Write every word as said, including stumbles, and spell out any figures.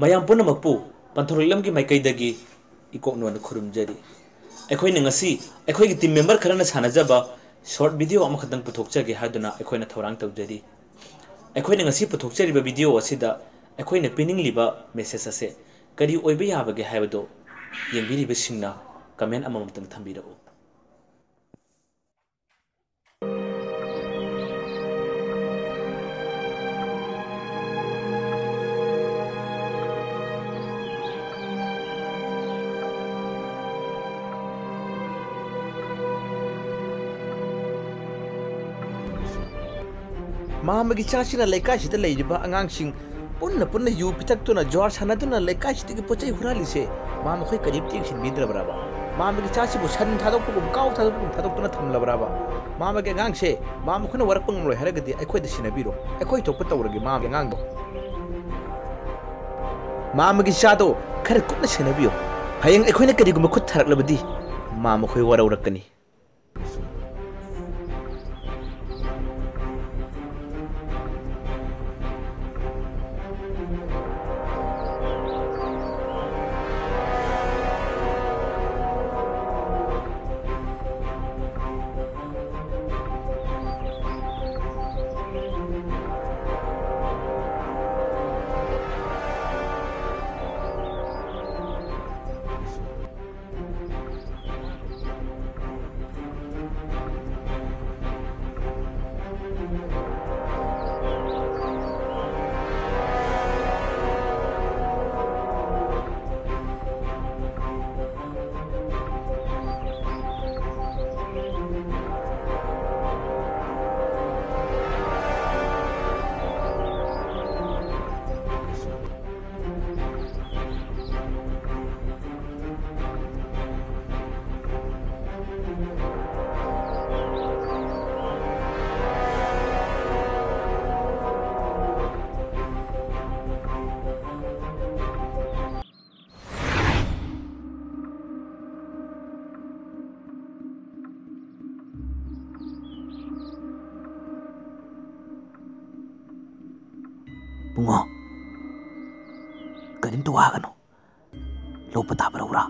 ꯃꯌꯥꯝ ꯄꯨꯝꯅꯃꯛꯄꯨ ꯄꯟꯊꯧꯔꯛꯂꯝꯒꯤ ꯃꯥꯏꯀꯩꯗꯒꯤ ꯏꯀꯣꯛꯅꯣꯅ ꯈꯨꯔꯨꯝꯖꯔꯤ꯫ ꯑꯩꯈꯣꯏꯅ ꯉꯁꯤ ꯑꯩꯈꯣꯏꯒꯤ team member ꯈꯔꯅ ꯁꯥꯟꯅꯖꯕ short video ꯑꯃꯈꯛꯇꯪ ꯄꯨꯊꯣꯛꯆꯒꯦ ꯍꯥꯏꯗꯨꯅ ꯑꯩꯈꯣꯏꯅ ꯊꯧꯔꯥꯡ ꯇꯧꯖꯔꯤ꯫ ꯑꯩꯈꯣꯏꯅ ꯉꯁꯤ ꯄꯨꯊꯣꯛꯆꯔꯤꯕ video ꯑꯁꯤꯗ ꯑꯩꯈꯣꯏꯅ ꯄꯤꯅꯤꯡꯂꯤꯕ message ꯑꯁꯦ ꯀꯔꯤ ꯑꯣꯏꯕ ꯌꯥꯕꯒꯦ ꯍꯥꯏꯕꯗꯨ ꯌꯦꯡꯕꯤꯔꯤꯕꯁꯤꯡꯅ comment ꯑꯃꯃꯝꯇꯪ ꯊꯝꯕꯤꯔꯛꯎ꯫ ꯃꯥꯝꯃꯒꯤ ꯆꯥꯁꯤꯅ ꯂꯩꯀꯥꯏꯁꯤꯗ ꯂꯩꯔꯤꯕ ꯑꯉꯥꯡꯁꯤꯡ ꯄꯨꯟꯅ ꯄꯨꯟꯅ ꯌꯨ ꯄꯤꯊꯛꯇꯨꯅ, ꯖꯨꯋꯥꯔ ꯁꯥꯟꯅꯗꯨꯅ ꯂꯩꯀꯥꯏꯁꯤꯗꯒꯤ ꯄꯣꯠ ꯆꯩ ꯍꯨꯔꯥꯜꯂꯤꯁꯦ ꯃꯥꯝꯃꯈꯣꯏ ꯀꯔꯤꯝꯇ ꯌꯦꯡꯁꯤꯟꯕꯤꯗ꯭ꯔꯕ꯭ꯔꯕ? ꯃꯥꯝꯃꯒꯤ ꯆꯥꯁꯤꯕꯨ ꯁꯟ ꯊꯥꯗꯣꯛꯄꯒꯨꯝ, ꯀꯥꯎ ꯊꯥꯗꯣꯛꯄꯒꯨꯝ ꯊꯥꯗꯣꯛꯇꯨꯅ ꯊꯝꯂꯕ꯭ꯔꯕ? ꯃꯥꯝꯃꯒꯤ ꯑꯉꯥꯡꯁꯦ ꯃꯥꯝꯃꯈꯣꯏꯅ ꯋꯥꯔꯛꯄ ꯉꯝꯂꯣꯏ ꯍꯥꯏꯔꯒꯗꯤ ꯑꯩꯈꯣꯏꯗ ꯁꯤꯟꯅꯕꯤꯔꯣ꯫ ꯑꯩꯈꯣꯏ ꯊꯣꯛꯄ ꯇꯧꯔꯒꯦ ꯃꯥꯝꯃꯒꯤ ꯑꯉꯥꯡꯗꯣ꯫ ꯃꯥꯝꯃꯒꯤ ꯆꯥꯗꯣ ꯈꯔ ꯀꯨꯞꯅ ꯁꯦꯟꯅꯕꯤꯌꯨ꯫ ꯍꯌꯦꯡ ꯑꯩꯈꯣꯏꯅ ꯀꯔꯤꯒꯨꯝꯕ ꯈꯨꯠ ꯊꯥꯔꯛꯂꯕꯗꯤ ꯃꯥꯝꯃꯈꯣꯏ ꯋꯥꯔꯧꯔꯛꯀꯅꯤ꯫ ꯕꯨꯡꯉꯣ꯫ ꯑꯗꯨ ꯋꯥꯒꯅꯨ꯫ ꯂꯣꯛꯄ ꯇꯥꯕ꯭ꯔꯥ, ꯎꯔꯥ?